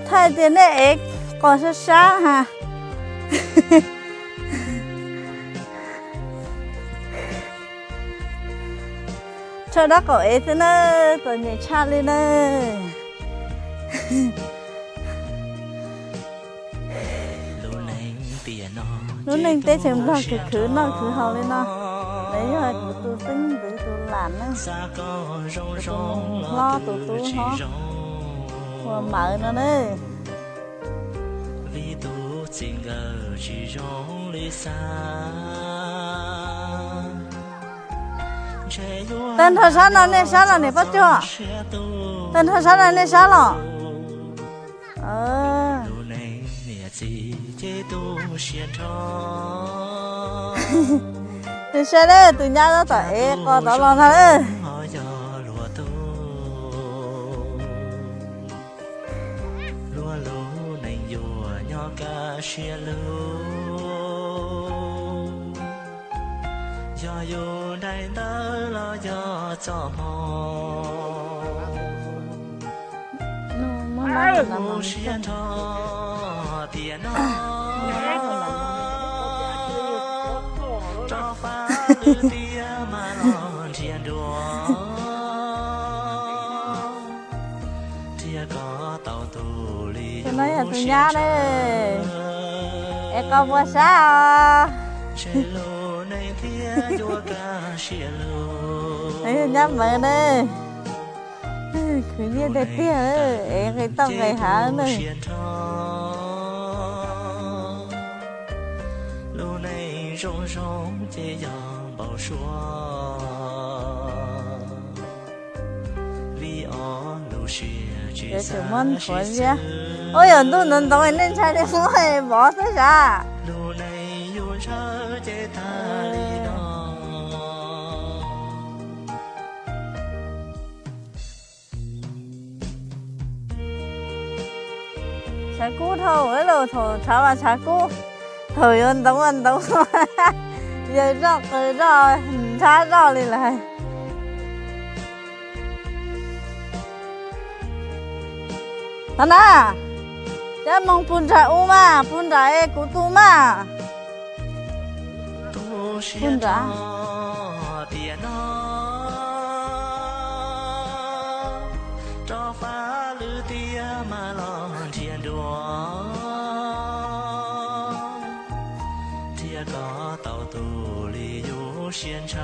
Thaij tias nej ev qos sab sab ha. Tshuav dab qaum ev xwb na, txom nyem tshaj li na. Lub neej teb chaws Nplog khwv khwv noj khwv haus li no, lawv yog kuv tus xeeb ntxwv tus lam na, tus hlob tus tub hlob ua mawv no na. Tag nrho sab no nej sab los niam Paj Cuag? Tag nrho sab no nej sab los? Nej saib, tus nyab tab tom ev qos tod los ntag. Luag lub neej yuav nyob kaj siab lug, yog yus daim ntawv los yog txoj hmoo. Mus siab nrho tiam no, rov fab lwm tiam mas los nrhiav dua, thiaj kov tau tus li yus siab ntshaw. Es qos puas sab os? Ntshe lub neej thiaj yuav kaj siab lug. Nyab mawv na, khwv nyiaj tiag tiag, es nqis toj nqis hav na. Lub neej zoo zoo ces yog npau suav. Yuav tsum muab nthuav ziab. Ua yog ntuj ntxoov ntxoov nej ntshai li muab vov xwb sav. Tshav kub dhau lawm, thaum tshav mas tshav kub, thaum yuav ntxoov mas ntxoov, yawg zoj qw zoj, nrhab zoj li lawm. Thaum na, cab moog pug nram u mas, pug nram es kuv tu mas. Pug nram. Rov fab lwm tiam mas los nrhiav dua, thiaj kov tau tus li yus siab ntshaw.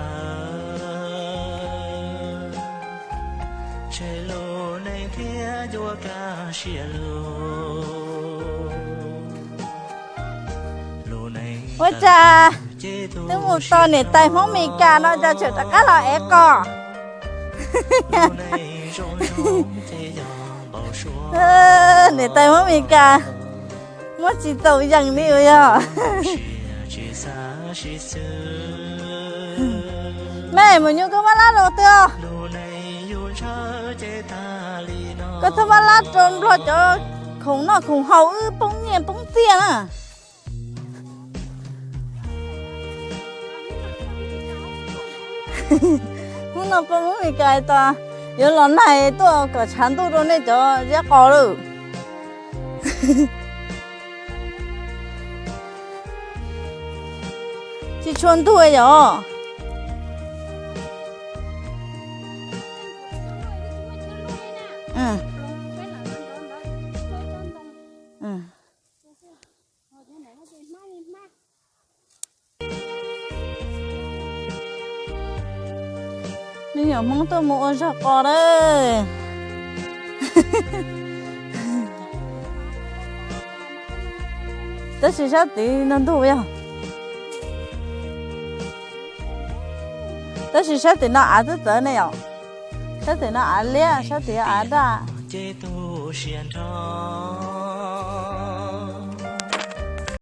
Ntshe lub neej thiaj yuav kaj siab lug. Ua cas twb mus tos niam tais Hmoob Mes Kas no cas tseem rov qab los ev qos. Niam tais Hmoob Mes Kas muab tsis txaus yees li uas yog. Mej, maum nyuj koj mab lab rau twg os? Koj twb mab lab rau nplog cov khoom noj khoom haus wb poob nyiaj poob txiaj na. Hnub no peb Hmoob Mes Kas tas yuav los nais tuaj kom tshav ntuj rau nej cov ziab qos lawm. Tsis tshua ntuj yom. Me nyuam Hmoob tuaj mus ua zog qos lawm. Tab sis sab tid no ntug yog, tab sis sab tim no av twb txawv ne yom. Sab tim no av liab, sab tid av daj.